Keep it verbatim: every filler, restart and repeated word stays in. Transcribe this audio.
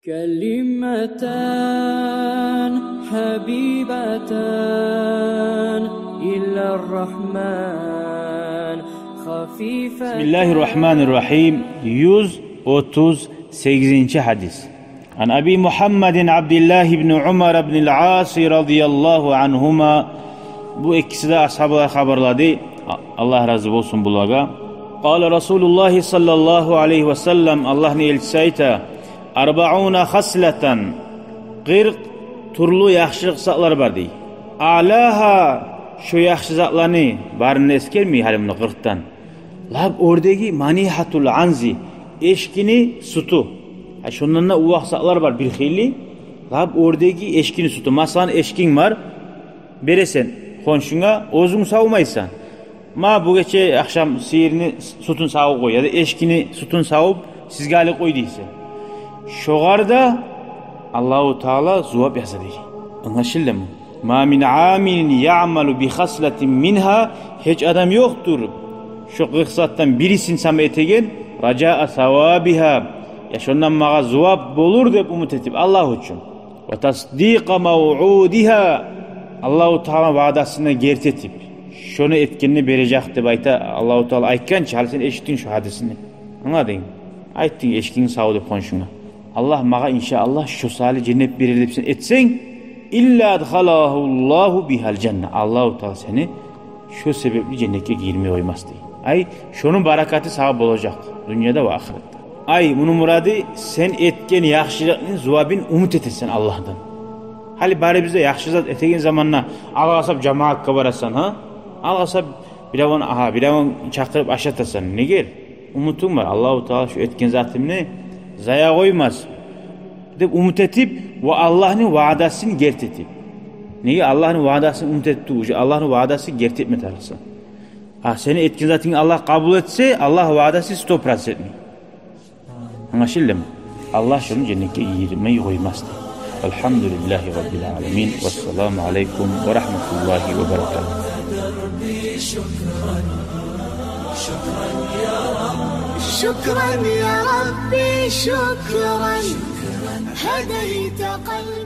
كلمتان حبيبتان إلى الرحمن خفيفتان. بسم الله الرحمن الرحيم. Юз отуз сегизинчи гьадис. عن أبي محمد عبد الله بن عمر بن العاص رضي الله عنهما. Бу экиси де асгьабалар хабарлады. А-, Аллагь рази болсун булагъа. قال رسول الله صلى الله عليه وسلم, Аллагьны элчиси айта: أربعون خصلة, къыркъ тюрлю яхшылыкъ затлар бар, дей. أعلاها, шо яхшы затланы барын да эсгермей гьали муна къыркъдан. Лап оьрдеги منيحة العنز, эшкини сютю. Гьа, шондан да увакъ затлар бар бир хыйлы. Лап оьрдеги эшкини сютю. Масала, эшкинг бар, бересен хоншунга, оьзюнг савмайсан. Ма бу гече ахшам сыйырны сютюн савуп къой, яда эшкини сютюн савуп сизге алып къой дейсен. Шогъар да Аллагьу Таала зувап яза, дей. Англашылдымы? ما من عامل يعمل بخصلة منها, гьеч адам ёкъдур, шо къыркъ затдан бирисин сама этеген, رجاء ثوابها, я шондан магъа зувап болур деп умут этип, Аллагь учун. وتصديق موعودها, Аллагьу Таала ваъдасына герти этип, шону этгенни бережек деп айта. Аллагьу Таала айтгъан чы, гьали сен эшитдинг шо гьадисни. Англадынгмы? Айтдынг эшкинг сав деп хоншунга. Аллагь магъа, иншааллагь, шо саялы женнет берер деп сен этсенг, إلا أدخله الله بها الجنة. Аллагьу Таала сени шо себепли женнетге гирмей къоймас, дей. Ай, шону баракаты сагъа болажакъ дюньяда ва ахыратда. Ай, муну мурады, сен этген яхшылыкъны зувабын умут этесен Аллагьдан. Гьали барыбыз да яхшы зат этеген заманда алгъасап жамаатгъа барасан, гьа? Алгъасап биревню, агьа, биревню чакъырып ашатасан. Неге? Умутунг бар, Аллагьу Таала шо этген затымны зая къоймас деп умут этип, ва Аллагьны ваъдасын герти этип. Неге? Аллагьны ваъдасын умут этип туруп, уже Аллагьны ваъдасын герти этме тарыкъсан. А сени этген затынгны Аллагь къабул этсе, Аллагь ваъдасы сто процентный. Англашылдымы? Аллагь шону женнетге гирмей къоймас, дей. الحمد لله رب العالمين. والسلام عليكم ورحمة الله وبركاته. شكرا يا ربي، شكرا. هديت قلبي.